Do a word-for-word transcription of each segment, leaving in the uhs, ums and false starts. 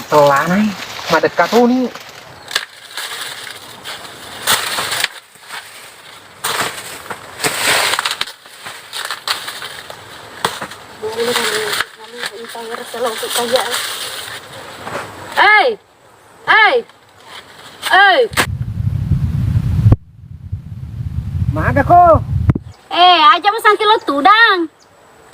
Telanai, madekka toni. Hei! Hei! Hei! Maga ko? Eh, aja musangki lo tudang.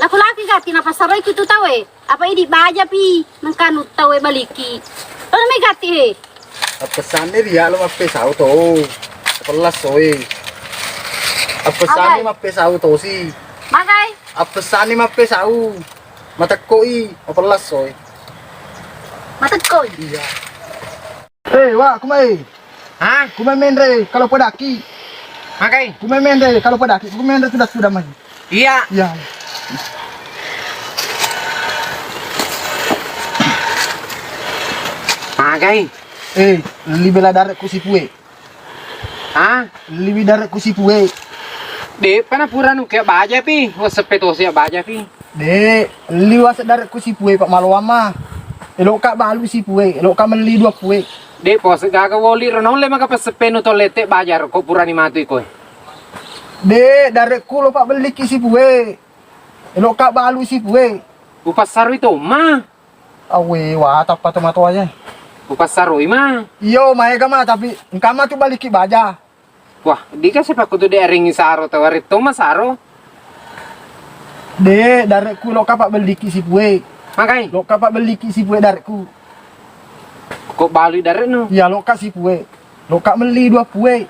Laku-laku gatti napassaroiku tu tauwe. Apa idi baja pi nengkanu tauwe baliki. Lalu mai gatti he. Appessanni ria lo mappesau to. Pellas soe. Appessanni Agai. Mappesau tosi. Magai. Appessanni mappesau. Matekkoi, mapellas soe. Matekkoi. Iya. Eh, wa, kumai. Hah? Kumai menre kalau padaki. Magai. Kumai menre kalau padaki. Kumai menre sudah-sudah mai. Iya. Iya. Magai. Eh, libe la darekku sipue. Hah? Liwi darekku sipue. De, pana pura nuke baja pi, waseppe tosi baja pi. De, liwase darekku sipue pak maloang ma. Elokka balu sipue, elokka melli dua pue. De, pose gaga woli ro, naulle maka peseppenu to lette baja ro, ko purani matu iko. De, darekku lo pak belliki sipue. Elokka balu sipue. Upassarui to ma. Awe, wa tappa to matoa ye. Upassarui ma. Iyo, maega ma, tapi engka ma tu belliki baja. Wah, dika sepakku tu de arengi saro tawari to ma saro. De, darekku lokka pabbelliki sipue. Magai? Lokka pabbelliki sipue darekku. Ko balui dareknu? Iya, lokka sipue. Lokka melli dua pue.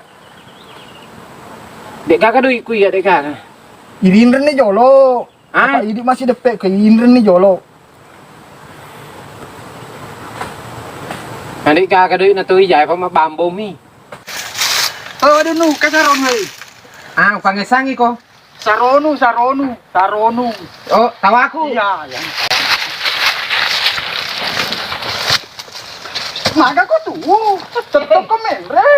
Dek gaga doiku iya, dek gaga. Irinrenni jolo. Ah? Apa idi masih depe ke inrenni jolo. Nadi gaga doi na tu ijai pa mabambo mi. Oh, aduh nu, kasaronu, hei. Ah, pangesangi ko. Saronu, saronu, saronu. Oh, tawaku. Iya, iya. Maga ko tu? Tetep ko menre.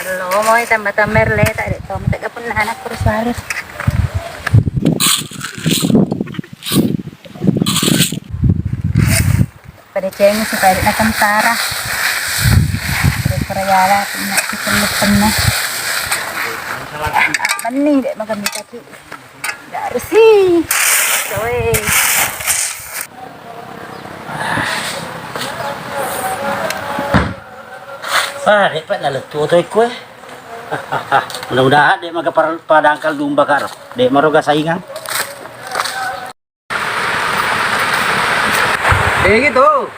Lo moi tambah-tambah le, tak dek tom tega punna anak kurus baru. Pada cengeng supaya dek na kentara. Terus perayala punya kita lupenna. Meni dek makan kaki. Dari si. Coy. Ah, dek pa nalettu oto ikku e. Mudah-mudahan dek maga par-, padangkal domba karo. Dek maroga saingan. Eh gitu.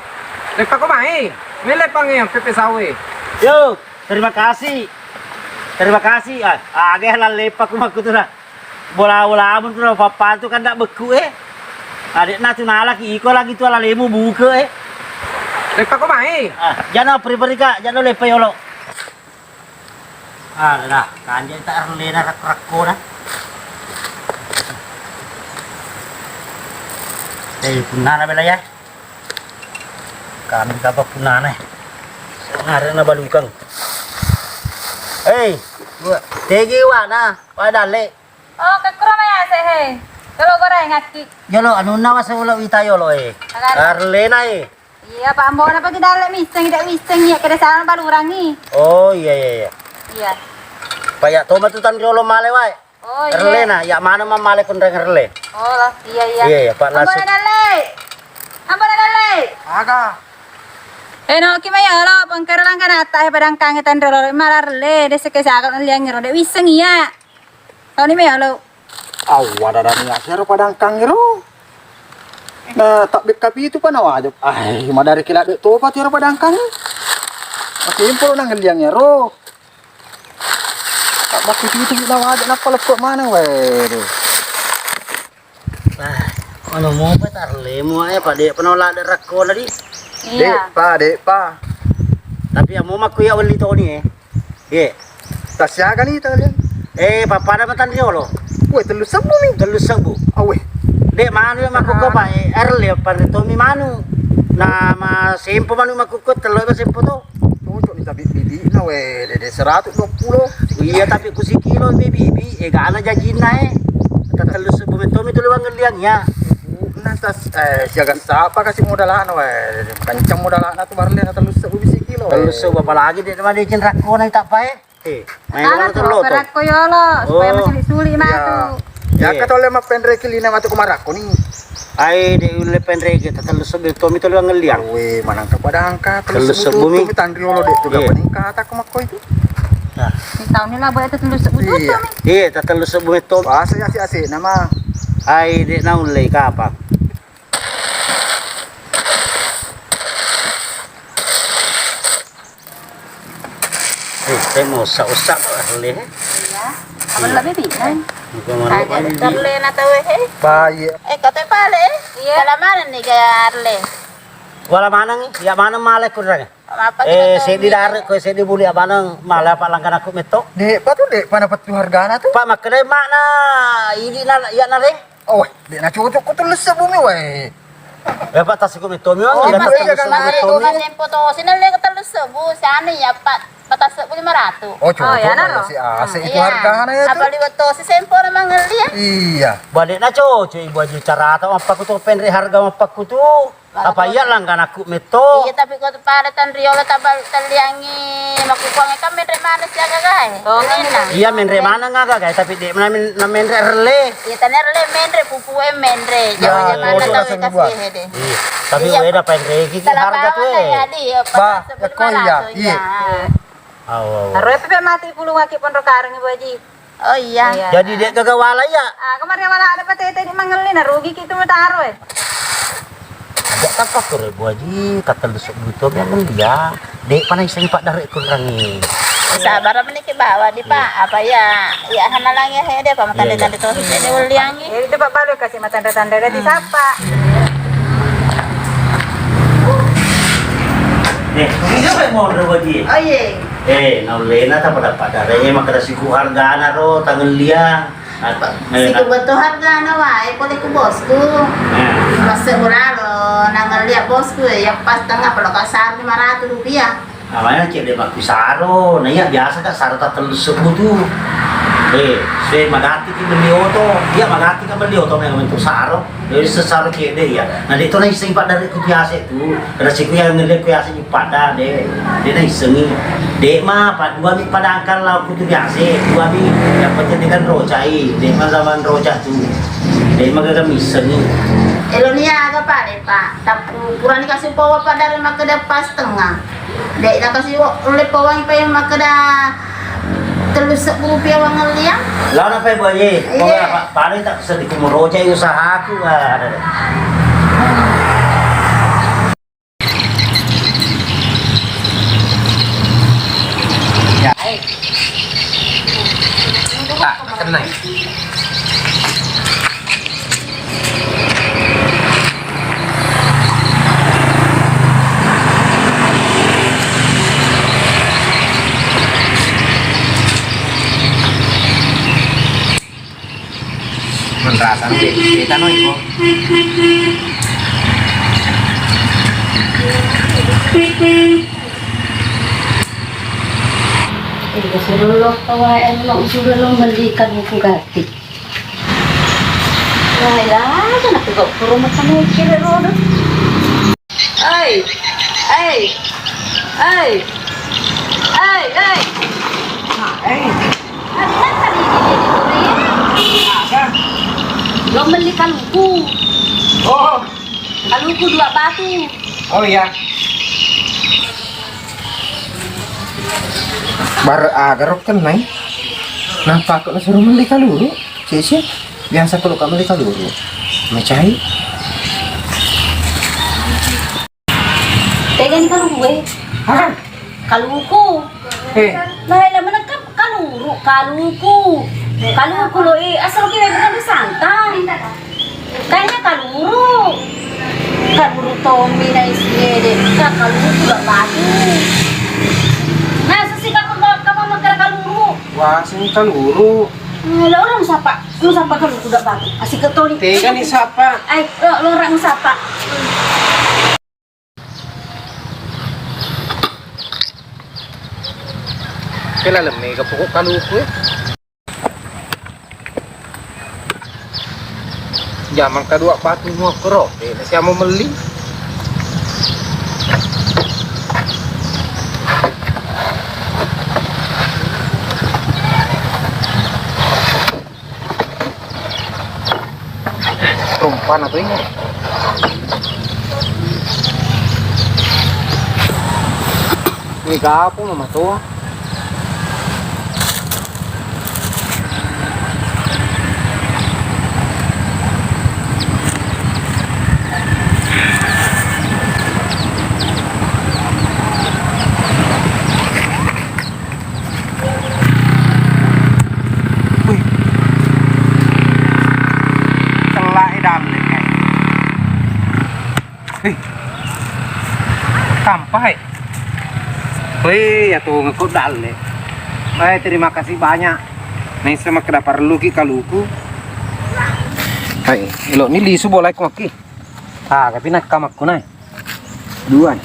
Leppako mai. Mele pange pepe sawe. Yo, terima kasih. Terima kasih. Ah, age laleppa ku makku tu lah. Bola-bola mun tu pappa tu kan dak beku e. Adek na tu nalaki iko lagi tu lalemu buke e. Leppako mai. Ah, jano peri-peri ka, jano leppa yolo. Ah, dah, kanjeng tak rellena rak-, rakkona. Eh, punnana bela ya. Kami kapa punnana. Ngarena balukang. Hei, gua tegi wana, pada le. Oh, kekkuro mai ase he. Jolo goraengakki. Jolo anunna wasa ulo wita yolo e. Agana. Arlena e. Iya, Pak, ambona pagi dalle misseng, tidak misseng ya, kada salah balurangi. Oh, iya, iya, iya. Iya. Pak, ya toma tu tanri olo male wae. Oh, iya. Erlena, ya mana mamale kunreng erle. Oh, iya, iya. Iya, iya, Pak, langsung. Ambona dalle. Ambona dalle. Aga. Eh, no, ki mai olo, pengkara langkana ta, eh, padangkang tanri olo, malarle, de seke saga liang ro, de wisseng iya. Toni mai olo. Awwa, dadani asero padangkang ero. Na tabbekka pitu pa nawaja. Ai, madare kila de topa tiro padangkang. Masimpo nang liang ero. Tabbekka pitu nawaja nappa leppo mana wae. Ah, anu mopa tarlemu ae pade pano lade rakkona di. Iya. Dek pa, dek pa. Tapi amo makku ya weli toni e. Ye. Tassiagani talian. Eh, pappada matanriolo. Woi, tellu sebbu mi. Tellu sebbu. Awe. Dek manu ya makukko pa, eh, erle panre tomi manu. Na ma sempo manu makukko tello ma sempo to. Cocok ni tapi bibina we, dede seratus dua puluh. Iya, tapi ku sikilo mi bibi, eh, gana jajinna e. Tatellu sebbu metomi tu lewang ngeliang ya. Nah, tas, eh, siaga sapa kasih modal anu we. Kencang modal anak tu barle na tellu sebbu bisi kilo. Tellu sebbu apalagi dek ma deceng rakkona tak pae. Eh, main Ana bola tu tello to. Perakko yolo supaya Oh. Masuli-suli matu. Ya, Iya. Kata oleh mappenreki lina matu kumarakko ni. Ai de ulle penreki tatellu sebbu tomi tolu ngeliang. We manangka padangka tellu sebbu mi. Tanri yolo dek tu Iya. Gapaning kata ko makko itu. Nah. Ni tahu ni lah boya tatellu sebbu Iya. Tomi. Iya, tatellu sebbu metto. Bahasa ya si asik nama. Ai de naulle kapa. Eh, saya mau usah-usah kok, Arle. Iya. Apa lebih bilang? Bukan malu Ada kan. Terle na tawe he. Baik. Eh, kata pale. Iya. Kalau mana nih gaya Arle? Wala maneng, ya maneng male kurang. Apa Eh, kita seddi tahu? Dare ko seddi buli abana male apa langkana ku metto. Dek pa tu dek pa dapat tu hargana tu. Pak makkeda makna ini na ya na reng. Oh, weh, dek na cocok ko tellu sebbu mi wae. Ya, Pak, tas iku metto mi, Oh, ya, Pak, pas iya, itu kan, sempo Pak. Tomi. Sempo tosi na le tellu sebbu, sana ya, Pak, patas sebbu lima ratus. Oh, cocok Oh, ya, lah, no. Si A C itu Iya. Hargana ya tu. Apa liwat tosi sempo na mangelli ya? Iya. Balik na cocok, Ibu Haji, carata mappaku tu, penre harga mappaku tu. Apa iya langganakku metto? Iya, tapi ko pada tanriolo tabal talliangi makkukuangnge kan menre maneng siaga gae. Oh, Lina. Iya, menre maneng aga gae, tapi de' na men-, na menre relle. Iya, tania relle menre, pupue menre. Ya, Jawa-jawa iya, na iya, tawe iya, kasih iya. Hede. Iya, tapi Iya. Weda penreki ki Salah harga paham tu, eh. Ya, di, Bah, pas ya, kok iya, sebelum iya. Iya. Awa, awa. Aroe pe mati pulung aki pondok kareng, Ibu Haji. Oh, iya. Iya. Jadi de' gaga wala iya. Ah, kemarin wala ada patete di mangelli na rugi ki tu taro, eh. Ajak tapa kore Bu Haji, tatellu sebbu to biang dia. De' pa naissengi paddare' kunrangi. Sabar meniki bawa di, Pak. Iya. Apa ya? Ya hana lang ya hede, Pak, matande-tande to hede uliangi. Ya itu, Pak, baru kasih matande-tande dari sapa. Eh, ini siapa yang mau Bu Haji? Oh, iya. Eh, naullena ta pada-pada re, makkeda siku hargana ro, tangelliang. Apa? Eh, siku na- beto hargana wae, pole ku bosku. Eh. Pas sebulan lo, nangellia bosku, ya pas tengah polo kasar lima ratus rupiah. Awalnya cedde makkusaro, na iya biasa ka saro tattellu sebbu tu. Eh, sue magatti ki melli oto, iya magatti ka melli oto memang tu saro. Jadi sesaro cedde iya. Na de to naisseng paddare ku biasa tu. Rasiku yang ngelle ku biasa pada de, de naissengi. De ma pa dua mi padangkang lao ku biasa, dua mi yang penting dengan rojai, de ma zaman roja tu. De ma gaga missengi. Elo ni aga pale, Pak. Tappu purani kasih powa paddare makkeda pas tengah. Dek, nakasi ulle pawangi pa yang makkeda tellu sebbu rupiah wangelliang. Lao na pa boye. Iya. Pokoknya pa-, paling tak sedih ku meroja usahaku, ah, ada deh. Ya, eh. Tak, kena. Menrasa nu beta no iko. Iko suruh lo tawa, eh, lo suruh lo melikan buku gratis. Lai, lai, kenapa kok ke rumah kamu kira rodo? Ai, ai, ai, ai, ai. Nah, eh. Ada tadi di sini, Turi. Apa? Lo beli kaluku. Oh. Kaluku dua batu. Oh iya. Bar agaro kennai. Napa kok nasuruh meli kaluru? Cece, biasa kalau kamu meli kaluru. Mecai. Tegani kaluku, eh. Hah? Kaluku. Eh. Nah, lah menekap kaluru, kaluku. Kaluku lo, eh, asal kita bukan santai. Kayaknya kaluru. Kaluru tommi na isiede. Ka kaluru juga batu. Nah, sesi kamu, kamu makan kaluru. Wah, sini kaluru. Hmm, lo orang sapa? Lo sapa kaluru juga batu? Asik ketoni. Tegani sapa? Ai, lo, lo orang sapa? Ke laleng mega pokok kaluku, eh. Jamang kadua batu mua kero, eh, siamo melli. Rumpana tu ini. Ini gapu mama tua. Wih. Cellak e dalle, eh. Wih. Tampak, eh. Wih, ya tuh ngekut dalle. Eh, terima kasih banyak. Naisa makkeda parelluki kaluku. Hai, elokni lisu bolae ko makki. Ah, tapi nakkamakku nae. Dua.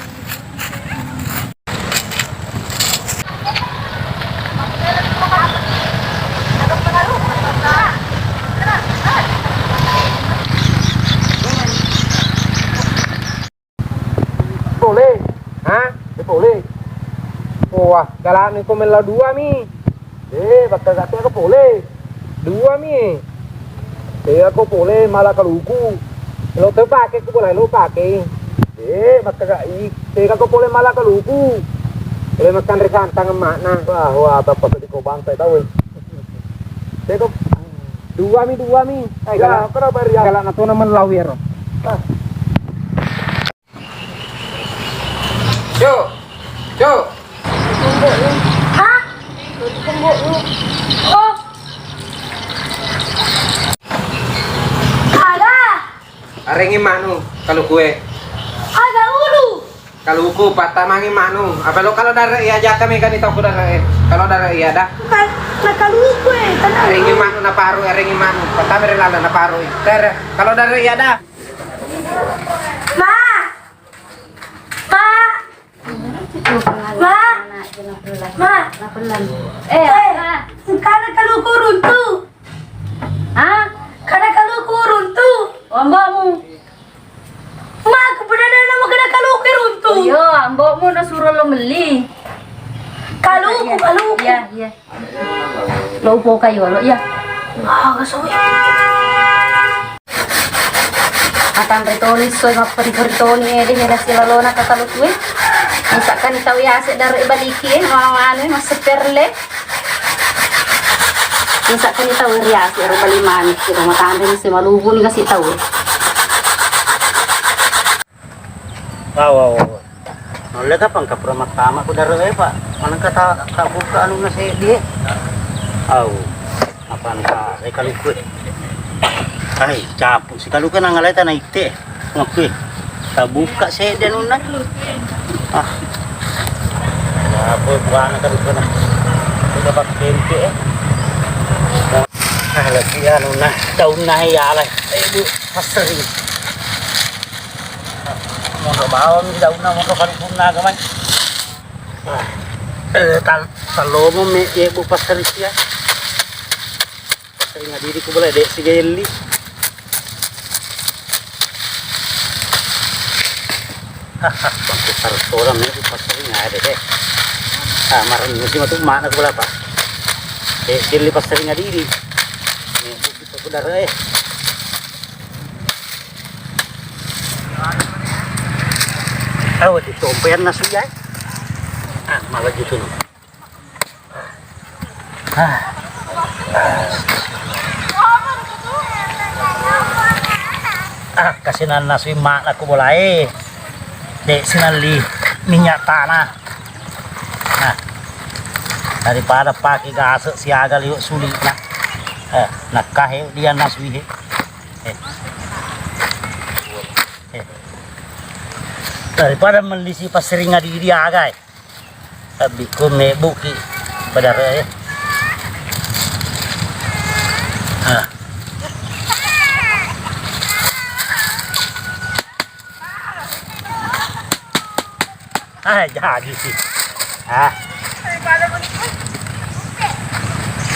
Pole. Ha? E pole. Wah, galakni ko mellau dua mi. Eh, bakka gak tega ko pole. Dua mi. Tega ko pole mala kaluku. Lo te pake ku pole lo pake. Eh, bakka gak i. Tega ko pole mala kaluku. Pole makanre santang emakna. Wah, wah, apa apa sedih ko bangsa tau. Tega ko dua mi, dua mi. Eh, ya, galak, kenapa ya? Galak natona mellau yero. Ah. Cuk, cuk. Hah? Oh. Aga? Arengi manu, kalukue. Aga ulu? Kaluku, pattamangi manu. Apa lo kalau dare iya jaka mega ni toko dare. Kalau dare iya dah. Bukan, na kaluku e, tenang. Arengi manu na paru, arengi manu. Pattama ri lala na paru. Tere, kalau dare iya dah. Ma. Pa. Ma. Ma. Eh, eh, apa? Engkana kaluku runtu. Hah? Engkana kaluku runtu. Oh, mbokmu. Ma, aku benar-benar mau kena kaluku runtu. Oh, iya, mbokmu nasuro lo melli. Kaluku, iya, kaluku. Iya, iya. Lo upokai yolo, iya. Ah, gasowi. Atanre toni soi mapperi-peri toni, eh, deh, nasi lalona kata lo tue. Misalkan tau ya ase dare baliki, eh, mama anu, eh, masseperle. Misalkan tau riasi ero bali manik, kita matanre mesti malubu ni kasih tau. Awa, awa, awa. Nulle kapang kapura mattama ku daro e, Pak. Manengka ta, ta buka anu na seddi e. Au. Apa anu ta e kaluku e. Ai, capu si kaluku nang alai tana itte. Ngaku e. Ta buka seddi anunna. Ah. Apa buana kaluku na. Sudah pakai tempe e. Ah, lagi anu na daunna ya alai. Eh, Bu, paseri. Monro bawang daunna, monro kalukunna aga mai. Ah, eh, tal-, tallomo me, ye, Bu, passeriki ya. Passeri ngadiri ku bola, dek, sigelli. Haha, bangku sarsola me, Bu, passeri ngade, dek. Ah, marang musim aku mana ku bola, Pak. Dek, sigelli passeri ngadiri. Me, Bu, kita ku dara, eh. Awa, di tompean nasu ya. Ah, malah gitu no. Ah. Ah, kasinan nasu makna ku bolae. Dek sinalli minyak tanah. Nah, daripada pakai gasek siaga liwat sulikna. Eh, nakkahe dia nasu he. Eh. Eh. Daripada melli si passering adidi aga, eh. Lebbi ku mebbuki pada re, eh. Ah. Ah, jadi sih. Ah.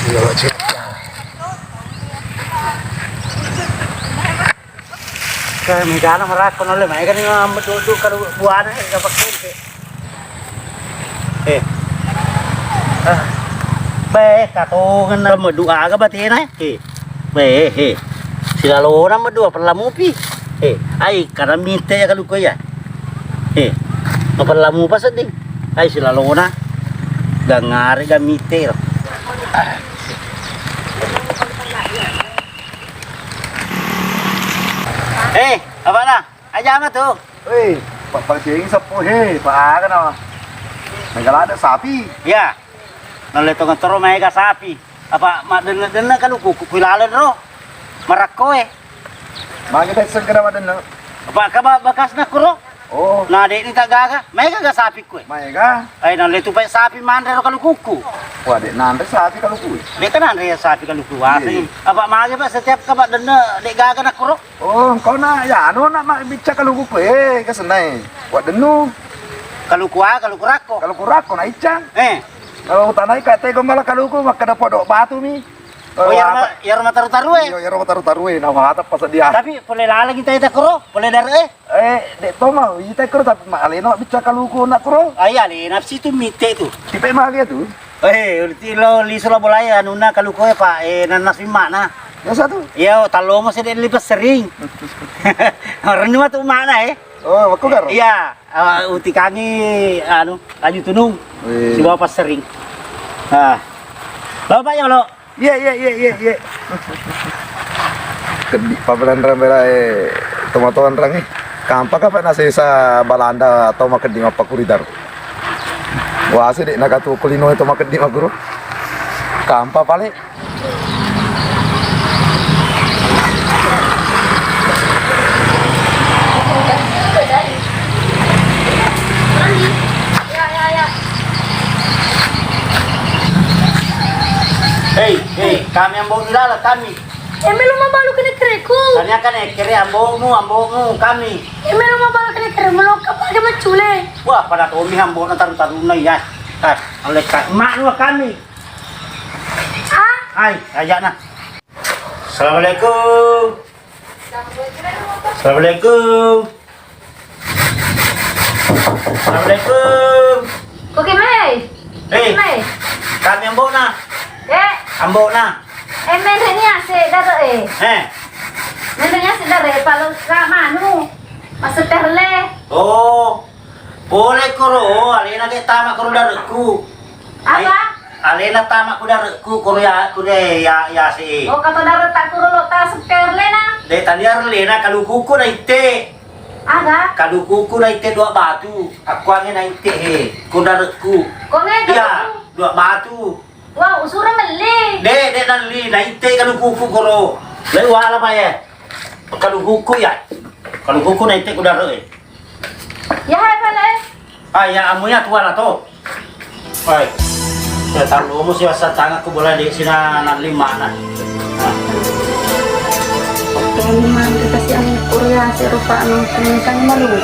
Iya, Cik. Ke megana marakko nolle, maega ni mamma duduk kalau buana, eh, dapat tempe. Eh. Ah. Be, katongenna meddu aga batena, eh. Be, eh. Silalona meddu apella mupi. Eh, ai, kada mite ya kaluku ya. Eh. Apella mupa sedding. Ai, silalona. Gangare gamite lo. Eh, apa na? Aja matu. Wei, Pak, Pak Ceng seppo he, Pak aga na. Mega lada sapi. Iya. Nalle tongeng toro maega sapi. Apa maddenne-denne kaluku ku, ku laleng ro. Marakko e. Magi tak segera maddenne. Apa kaba bekasna kuro? Oh. Na dek ni tak gaga. Maega ga sapi kue. Maega. Ai nalle tu pae sapi manre ro kalukuku. Wah, dek nanre sapi kaluku. Dek kan nanre sapi kaluku. Iya. Apa magi Pak setiap kaba denne dek gaga na kuro? Oh, engkau na, ya, anu na, ma, bicca kaluku ku, eh, ke senai. Wa dennu. Kaluku a, kaluku rakko. Kaluku rakko na icca. Eh. Kalau tanai kate gombala kaluku, makkeda podok batu mi. Oh, iya, apa? Rumah, iya, rumah taru-taru, eh. Iya, iya, rumah taru-taru, eh. Nah, mata pas dia. Tapi pole laleng kita ita kuro, pole dare, eh. Eh, dek to mau, ita kuro tapi ma alena bicca kaluku na kuro. Ah, iya, alena situ mite tu. Tipe mage tu. Eh, ulti lo lisu la bolae anunna kaluku e, Pak, eh, nanna simmakna. Biasa tu. Iya, tallomo sedde li passering. Rennu matu makna, eh. Oh, wakku karo? Iya, ah, utikangi anu, laju tunung. Wih. Sibawa passering. Ah. Lo, Pak, ya lo. Iya, iya, iya, iya, iya. Keddi pa belanrang bela, eh, tomato anrang, eh. Kampa ka pa nasesa Balanda to makeddi mappakuri daru. Wase de' nagatu kulino to makeddi maguru. Kampa pale. Hei, hei, kami yang bawa di dalam, kami. Emelo mabalu kene kereku. Tania kan ekere ambomu, ambomu kami. Emelo mabalu kene kere melo kapake macule. Wah, pada tomi ambo'na taru-taruna iya. Eh, aleka. Mak dua kami. Ah? Hai, ajakna. Assalamualaikum. Assalamualaikum. Assalamualaikum. Koki mai. Eh, mai. Kami ambo'na. Eh. Ambo'na. Eh, menre ni ase dare eh. Eh. Menre ni ase dare palo ka manu. Maseterle. Oh. Pole koro, alena de tama koro dareku. Apa? Alena tama ku dareku, koro ya, ku de ya, ya si. Oh, kata dare tak koro lo ta seterle na. De tania rele na kalukuku na itte. Aga? Kalukuku na itte dua batu. Aku angin na itte he. Ko dareku. Ko nge iya, dua batu. Wah, usura melli. De, de nalli, na itte kalukuku koro. Lai wala pa ye. Kalukuku ya. Kalukuku na itte ku dare. Ya hai pale. Ah, ya amu ya tuala to. Hai. Ya tahu mu si wasa tanga ku bola de sina nalli mana. Tolong mandi kasi anu Korea si rupa anu tulisan malu.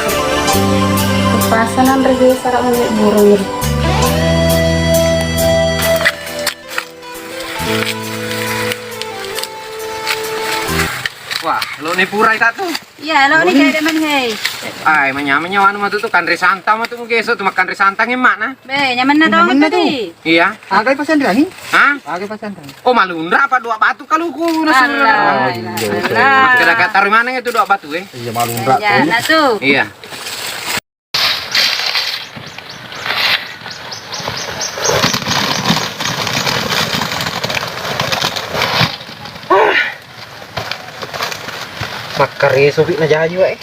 Pasanan rege sara anu burung. Wah, lo ni purai tak tu? Iya, lo ni kayak demen hei. Ai, manyameng nyawanu matu tu kanre santang matu mugeso tu makanre santang emak na. Be, nyamenna dong tadi. Iya. Agai pasanrani? Hah? Agai pasanrani. Oh, malunra apa dua batu kaluku nasi. Allah, Allah. Makkeda kata dari mana itu dua batu eh? Iya, malunra. Iya, nah tu. Iya. Makkareso pi na jaji wae.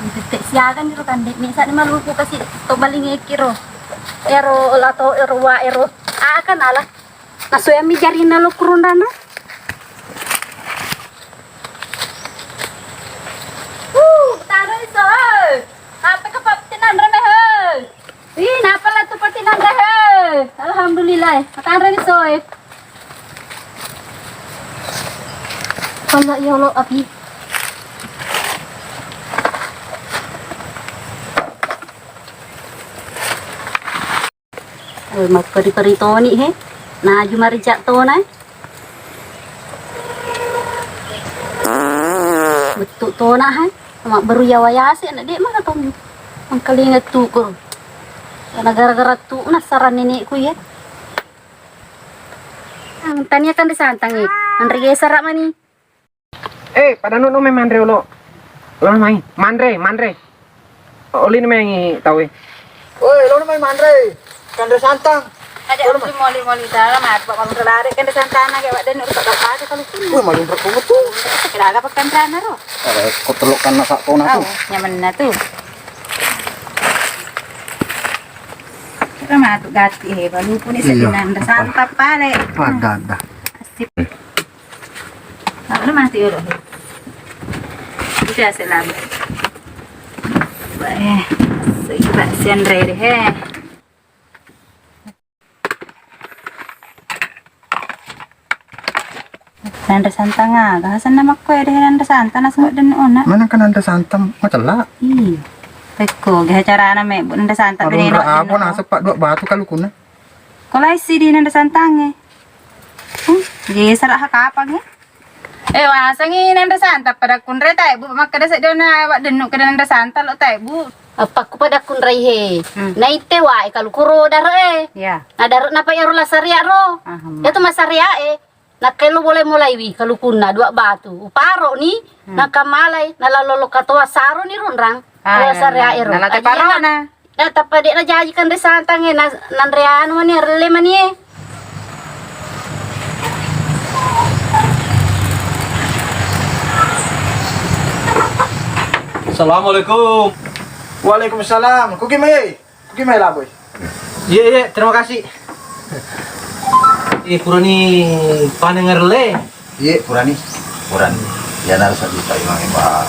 Tette siaga ni ro kande, misa ni maluku kasi to baling eki ro. Ero lato ero wa ero. Aka nala. Nasuemi jarina lo kurundan ro. Uh, taro iso. Sampai ke patinanre mehe. Ih, napa la tu patinanre he? Alhamdulillah. Matanre iso e. Kalau ya Allah api. Eh, makkeri-keri toni he. Naju marijak tona. Bettu tona he. Sama baru yawa yase na de mana tong. Mangkalinga tuku. Karena gara-gara tu nasaran nenekku ya. Tania kan disantang ya. Andri gesara mani. Eh, pada nunu mai manre olo. Lo mai, manre, manre. Oli ni mai tau e. Oi, lo mai manre. Kanre santang. Ada aku moli-moli dalam apa kalau udah lari kanre santang na kayak wadah nurut tak ada kalau pun. Woi, malunra ko tu. Kira aga pakanrana ro. Eh, ko telok kan nasa tona tu. Oh, nyamenna tu. Kira matu gati he, baluku ni. Iya. Sedinanre santap pale. Ada, ada. Asip. Lalu mati ulu. Udah selalu. Eh, sudah senre deh he. Nanre santang aga, hasanna makko ya deh nanre santang nasaba den ona. Mana kan nanre santang macella? Iya. Pekko, gak carana me, bu nanre santang. Malunra apa nasaba dua batu kalukunna. Kolai si di nanre santang e. Hmm, gesara ha kapang e. Eh, wasangi nanre santang pada kunre tae bu makkeda seddi ona wadennu keda nanre santang lo tae bu. Apa ku pada kunrai he. Hmm. Naitte wae kalu kuro dare e. Ya. Na dare napa iyaro la saria ro. Aha, ma. Iya tu masaria e. Nakkello bolai-molaiwi kalukunna dua batu. Uparo ni, hmm, nakamalai, nalalolo katoa saro ni runrang. Ah, iya, saria ero. Nalate parona. Nah, tappa de' najaji kanre santang e, na-, nanre anu mani, relle mani e. Assalamualaikum. Waalaikumsalam. Kuki mai? Kuki mai laboi? Iya, iya, terima kasih. Iya, purani paneng relle. Iya, purani. Purani. Iyana rasa dipaimang ba.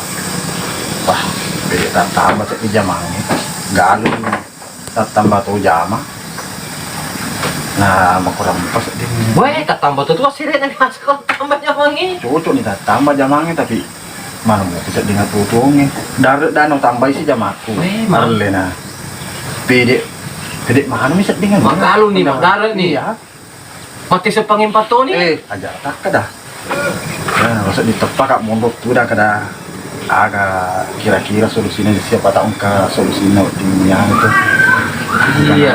Wah, pede tattamba seddi jamangnge. Galung tattamba to jama. Nah, makurang pas seddi. Weh, tattamba to tu asire na biasa ko tattamba jamangnge. Cocok ni tattamba jamangnge, tapi mana mau bisa dengan tutuongnge. Dare dano tambai si jamakku. Weh, ma- Marle na. Pede, pede mana bisa dengan. Magalung ni, madare ni. Iya. Pake sepangin patoni. Eh, aja takka dah. Nah, masa diteppa kak mondok tu dah kada aga kira-kira solusina, siapa tahu engka solusina wedding itu. Iya.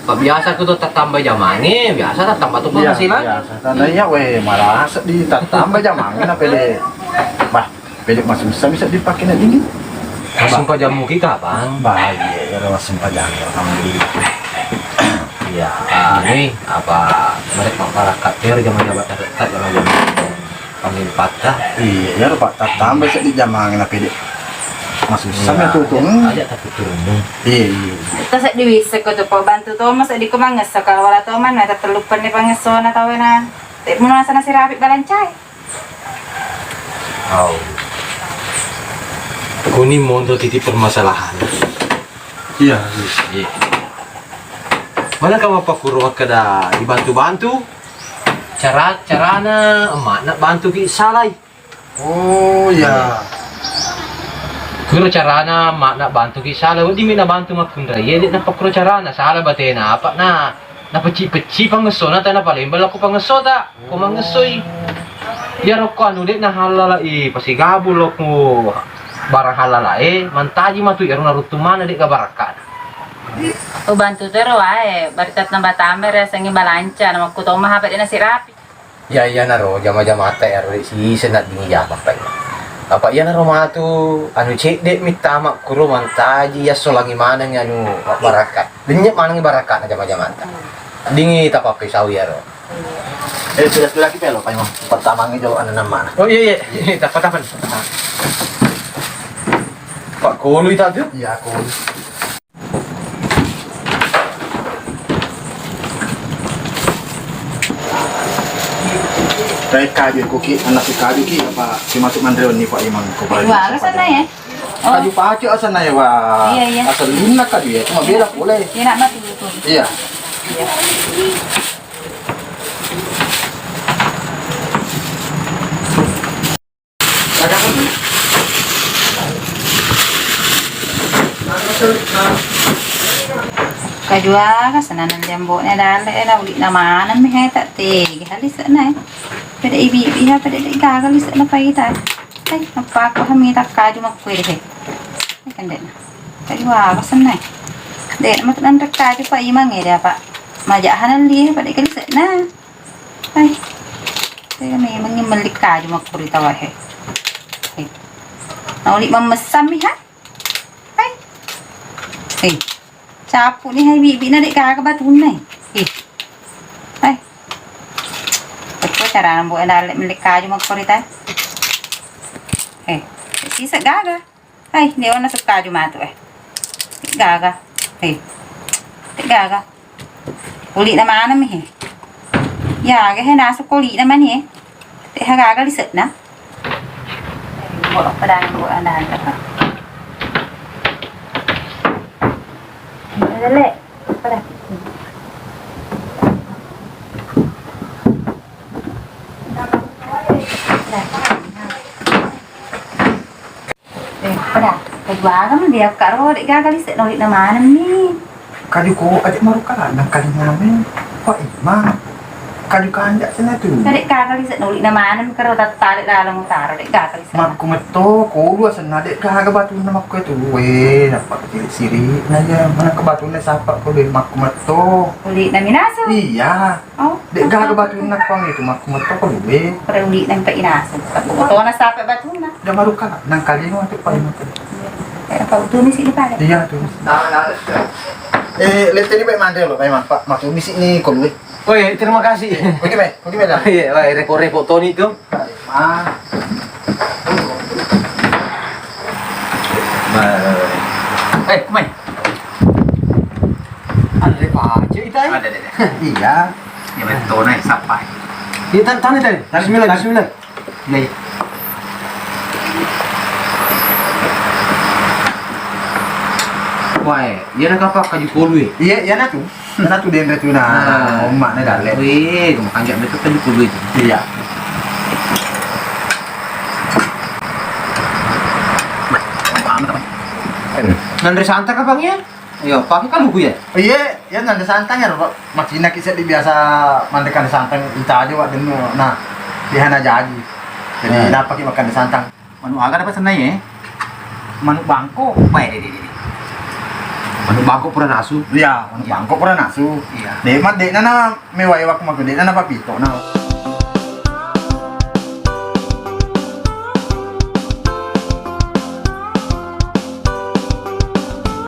Pak biasa aku tuh tattamba jamangnge, biasa tattamba tuh penghasilan. Iya, biasa. Tanda iya, weh, malah asik di tattamba jamangnge, nah, pede. Bah, Pede masussa bisa dipake na dingin. Masumpajang muki kapang? Baik, ya, ya, masumpajang, alhamdulillah. Iya, ah, ini apa mereka masyarakat ter jama-jama terdekat jama-jama pangimpatta. Iya, ya, Pak, tambah seddi jamang na pede. Masussa. Iya, mi tutung. Aja, aja tapi turun. Iya, iya. Kita seddi wisse ko tu, po bantu to, mas seddi ko mangesso kalau wala to man, na tetellupen ni pangesso na tawena. Te muna sana sirapi balancai. Au. Kuni monro titik permasalahan. Iya. Iya. Mana kamu pakkuro makkeda dibantu-bantu? Cara, carana emakna bantuki salai. Oh, iya. Kuro carana emakna bantuki salai, wedding mi nabantu makkunrai, iya, de' napakkuro carana, sala batena, apa na Napecci-pecci pangessona, tana palembang lao ko pangessota, ko mangessoi. Iyaro ko anu de' nahallalai, pasigabung lao ko barang hallalae, mantaji matu iyaro naruttung maneng de' gaga barakkana. Ubantu tero wae, baritta tambah-tambah riasengngi balanca, namakkuto maha pede nasirapi. Ya, iyanaro jama-jamata ero, si seddingi jama, Pak. Apa iyanaro matu, anu, cedde' mittama kuro mantaji, yasso langi maneng, anu, barakka. Lenyek maneng barakka na jama-jamata. Dingi tapappesau iyaro. Eh, sudah-sudah kita lo, Pak Imam. Pertama ngi jolo anu nama. Oh, iya, iya. Iya, tapa-tapa. Pak Kolu itu tuh? Iya, Kolu. Dai kaju kuki, anak si kaju ki, apa, si masuk mandreon ni, Pak Imam, ko. Wah, ke sana ya? Oh. Kaju pacu asal na ya, Wak. Iya, iya. Asal lunak kaju ya, cuma beda pole. Iya, nak mati itu. Iya. Iya. Kaju aga senaneng jambo'na dalle' e, na uli'na maneng mi he, ta' tega lise'na e. Pede' ibi-ibi ha, pede' de' gaga lise'na paita e. Hai, nappa ko ha mita kaju makkue de he. Hai, kende'na. Kaju aga senna e. De' matu nanre kaju pa imang e de apa. Maja' ha nalli e, pede' ke lise'na. Hai. Tega memang melli kaju makkuri tawa he. Hai. Nauli mammessang mi ha. Hai. Hai. Capu ni hai bibi na de' gaga batunna. Hai. Hai. Eko cara mbo dalle' melli kaju makkuri ta. Hai. Sisa gaga. Hai, de' wana sukaju matu e. Te' gaga. Hai. Te' gaga. Uli'na maneng mi he. Ya, aga he nasu ko uli'na mani e. Te' ha gaga lise'na. Bolok pedang, bolok pedang. Dale. Pada. Eh, pada. Kaju aga mi dia karo de' gaga lise'na, uli'na maneng mi. Kaju ko aja' maruka nang kali ngame. Ko ima. Kaju kanja' sena tu. De' gaga lise'na, uli'na maneng karo tattale' laleng utara, de' gaga lise'na. Makku metto, ko dua sena de' gaga batunna makku itu. We, nappa kecil siri. Na ya, mana ke batunna sapa ko be makku metto. Uli'na minasu. Iya. Oh, de' gaga batunna pang itu makku metto ko lube. Pada uli'na mpa inasu. Tona sapa batunna. Udah maruka nang kali no tu paling apa. Eh, apa utuh misi di pada? Iya, tuh. Eh, lete ni baik mandre lo, baik mapa. Matu misi ni ko lube. Oh iya, terima kasih. Oke, baik. Oke, baik. Iya, wah, repot-repot Toni tu. Ah. Eh, kumai. Ada apa aja itu, eh? Ada, ada, ada. Iya. Ya, betul, nih, siapa? Iya, tan-, tan-, tan-, bismillah, bismillah. Iya, iya. Wae, iyana kapang kaju kolu e. Iya, iyana tu. Iyana tu denre tu na. Nah. Omma na dalle. Wih, makanja betul kaju kolu itu. Iya. Nanre santang kapang ya? Iya, pakai kaluku ya? Iya, iya nanre santang ya, Pak. Macina ki seddi biasa manre kanre santang, inta aja wak dennu. Nah, dihana jaji. Jadi, nah, dapat ki makan santang. Manu aga dapat senai, eh? Manu bangko. Bae, de, de, de, de. Manu bangko pura nasu. Iya, manu bangko pura nasu. Iya. De, mat, de, nana mewai waktu maku, de, nana papito, nah.